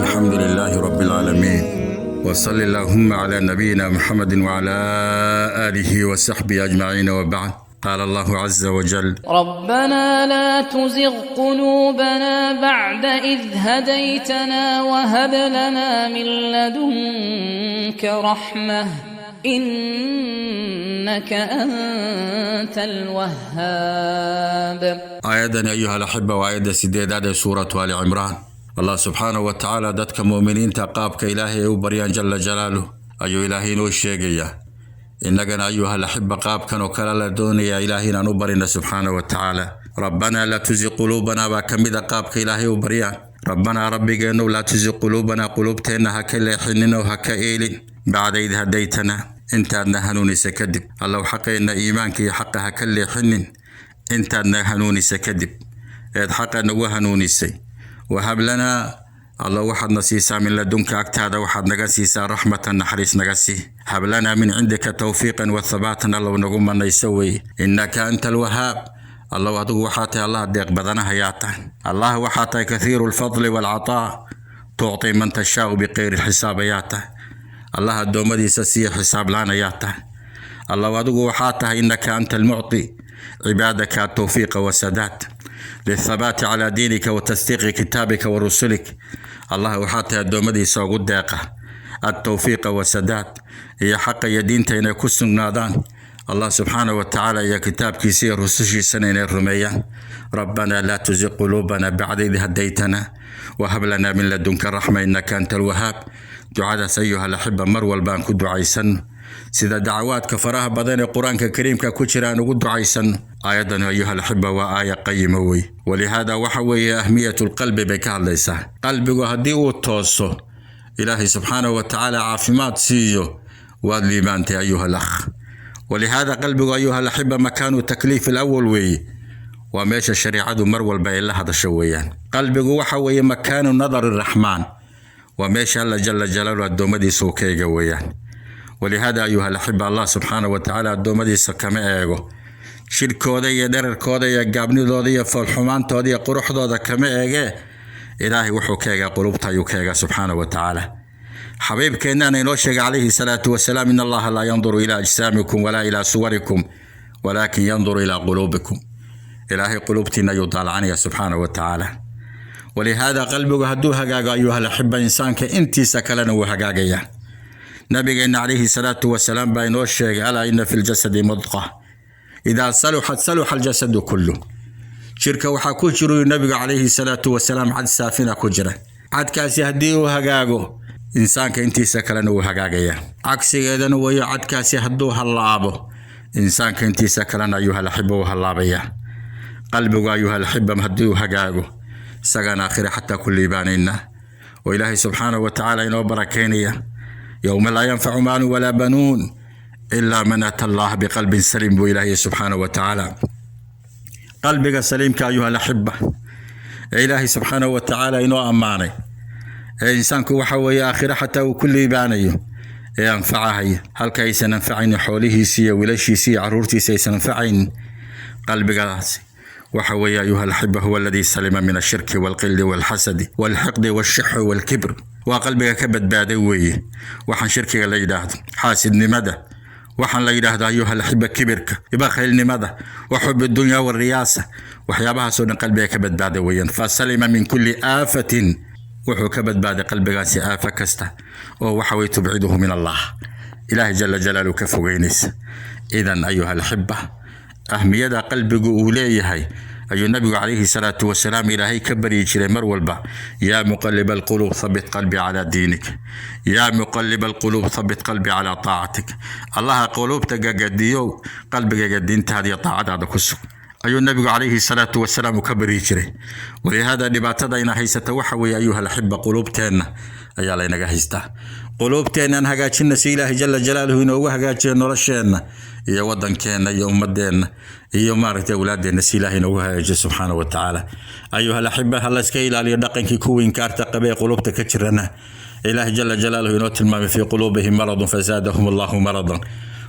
الحمد لله رب العالمين، وصل اللهم على نبينا محمد وعلى آله وصحبه أجمعين، وبعد. قال الله عز وجل: ربنا لا تزغ قلوبنا بعد إذ هديتنا وهب لنا من لدنك رحمة إنك أنت الوهاب. Aayadani, ayuha alaxiba, waa aayadda 8aad ee suuratu Ali Cimraan. Allah subxaanahu wa tacaala dadka mu'miniinta qaabka Ilaahay ay u baryaan jala jalaaluh ayuu Ilaahay inoo sheegayaa. Innagana, ayuha alaxiba, qaabkan oo kale la doonayaa Ilaahay inaan u barina subxaanahu wa tacaala. "Rabbanaa laa tuziq quluubanaa" baa ka mid a qaabka Ilaahay u baryaan. "Rabbanaa", Rabbigeennow, "laa tuziq quluubanaa", quluubteenna ha ka leexinin oo ha ka eelin, "bacda id hadaytanaa", intaadna hanuunisa kadib. Allow, xaqeenna iimaanka iyo xaqa ha ka leexinin intaadna hanuunisa kadib eed xaqa nagu hanuunisay. "Wahab lanaa", Allow, waxaadna siisaa, "min ladunka", agtaada waxaad naga siisaa, "raxmatan", naxariis naga sii. "Hab lanaa min cindika tawfiiqan wa thabaatan", Allow, nagu manayso weeye. "Innaka anta alwahaab", Allow, adigu waxaa tahay Allah deeq badanahayaa tahay. Allah, waxaa tahay kathiiru alfadli waalcataa, tucti man tashaau biqayri xisaab ayaa tahay. Allah addoommadiisa siiya xisaab laan ayaa tahay. Allow, adigu waxaa tahay "innaka anta almucti cibaadaka atawfiiqa wasadaad lithabaati calaa diinika wa tasdiiqi kitaabika wa rusulik". Allah, waxaa tahay addoommadiisa ugu deeqa altawfiiqa wasadaad iyo xaqa iyo diinta inay ku sugnaadaan, Allah subxaanahu wa tacaala iyo kitaabkiisa iyo rusushiisana inay rumeeyaan. "Rabbanaa laa tuziq quluubana bacda id hadaytana wahab lanaa min ladunka raxma innaka anta alwahaab". Ducadaas, ayuha alaxiba, mar walba aan ku ducaysanno, sida dacawaadka faraha badan ee Qur-aanka Kariimka ku jira aan ugu ducaysanno. Aayaddan, ayuha alaxiba, waa aaya qayima wey. Walihaada waxa weeye ahmiyatu lqalbi bay ka hadlaysaa. Qalbigu haddii uu tooso, Ilaahay subxaanahu wa tacaala caafimaad siiyo, waad liibaantay, ayuha alakh. Walihaada qalbigu, ayuha alaxiba, makaanu takliif alawal weeye, waa meesha shareecadu mar walba ay la hadasho weeyaan. Qalbigu waxa weeye makaanu nadari raxmaan, waa meesha Alla jala jalaalu addoommadiisa uu ka eega weeyaan. Walihaada, ayuha alaxiba, Allah subxaanahu wa tacaala addoommadiisa kama eego shirkooda iyo dherarkooda iyo gaabnidooda iyo foolxumaantooda iyo quruxdooda kama eegee. Ilaahay wuxuu ka eegaa qulubta ayuu ka eegaa subxaanahu wa tacaala. Xabiibkeennaana inoo sheegay calayhi salaatu wasalaam: "In Allaha laa yanduru ilaa ajsaamikum walaa ilaa suwarikum, walaakin yanduru ilaa quluubikum". Ilaahay quluubtiina ayuu daalacanaya subxaanahu wa tacaala. Walihaada qalbigu hadduu hagaago, ayuha alaxiba, insaanka intiisa kalena wuu hagaagayaa. Nabigeenna calayhi salaatu wasalaam baa inoo sheegay: "Alaa ina fi ljasadi mudqa, idaa saluxat saluxa aljasadu kullu". Jirka waxaa ku jiru, nabigu calayhi salaatu wasalaam, cad saafina ku jira. Cadkaasi haddii uu hagaago, insaanka intiisa kalena wuu hagaagayaa. Cagsigeedana weeyo, cadkaasi hadduu hallaabo, insaanka intiisa kalena, ayuha alaxiba, uu hallaabayaa. Qalbigu, ayuha alaxiba, haddii uu hagaago, isagaan aakhira xataa ku liibaanaynaa oo Ilaahay subxaanahu wa tacaala inoo barakaynaya, yowma laa yanfacu maalun walaa banuun ilaa man ata Allah biqalbin saliim, buu Ilaahay subxaanahu wa tacaala. Qalbiga saliimka, ayuha alaxiba, ee Ilaahay subxaanahu wa tacaala inoo ammaanay, ee insaanku waxa weeye aakhiro xataa uu ku liibaanayo, ee anfacahaya halka aysan anfacaynin xoolihiisi iyo wiilashiisi iyo carruurtiisa aysan anfacaynin, qalbigaasi waxa weeye, ayuha alaxiba, huwa aladii salima min ashirki waalqili waalxasadi waalxiqdi waalshixi waalkibr. Waa qalbiga ka badbaaday weeye waxaan shirkiga la yidhaahdo, xaasidnimada waxaan la yidhaahdo, ayuha alaxiba, kibirka, bakhaylnimada, wa xub dunya wariyaasa. Waxyaabahaasoo dhan qalbiga ka badbaaday weeyaan. Fasalima min kulli aafatin, wuxuu ka badbaaday qalbigaasi aafa kasta oo waxa weye tubciduhu min Allah, Ilaahay jala jalaaluhu ka fogeynaysa. Idan, ayuha alaxiba, ahmiyada qalbigu uu leeyahay ayuu nabigu calayhi salaatu wasalaam Ilaahay ka baryi jiray mar walba: "Yaa muqaliba alquluub, thabit qalbi calaa diinik. Yaa muqaliba alquluub, thabit qalbi calaa taacatik". Allaha quluubta gagadiyow, qalbigayga diintaada iyo taacadaada ku sug, ayuu nabigu calayhi salaatu wasalaam uu ka baryi jiray. Walihaada dhibaatada ina haysata waxa weeye, ayuha alaxiba, quluubteenna ayaa laynaga haystaa. Quluubteennaan hagaajina si Ilaahay jala jalaaluhu inoogu hagaajiyo nolosheenna iyo wadankeenna iyo ummadeenna iyo maaragtay awlaadeenna, si Ilaahay inoogu hagaajiyo subxaana wa tacaala. Ayuha alaxiba, ha layska ilaaliyo dhaqankii kuwii inkaarta qabee ee quluubta ka jirana. Ilaahay jala jalaaluhu inoo tilmaamay: "Fii quluubihim maradun fazaadahum Allahu maradan".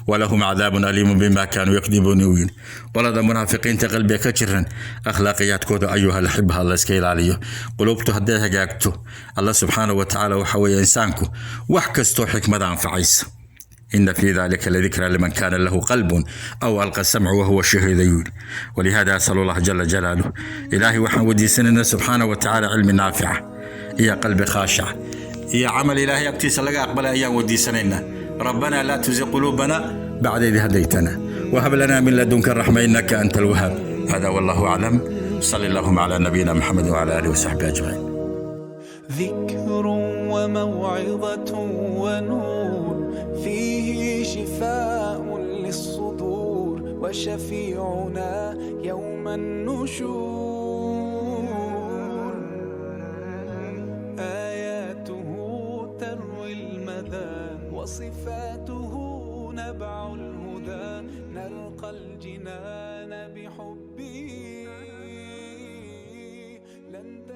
Walahum cadaabun aliimun bima kaanuu yakdibuun, uu yidhi. Qolada munaafiqiinta qalbiga ka jiran akhlaaqiyaadkooda, ayuha alaxiba, ha la iska ilaaliyo. Qulubtu hadday hagaagto, Allah subxaanahu wa tacaala waxa weeye insaanku wax kastoo xikmada anfacaysa. إن في ذلك لذكرى لمن كان له قلب أو ألقى السمع وهو شهيد يقول. ولهذا أسأل الله جل جلاله، إلهي waxaan weydiisanayna subxaanahu wa tacaala cilmi naafica iyo qalbi khaashic iyo camal Ilaahay agtiisa laga aqbalay ayaan weydiisanaynaa. ربنا لا تزغ قلوبنا بعد إذ هديتنا وهب لنا من لدنك الرحمة إنك أنت الوهاب. هذا والله أعلم. صل اللهم على نبينا محمد وعلى آله وصحبه أجمعين. ذكر وموعظة ونور، فيه شفاء للصدور، وشفيعنا يوم النشور.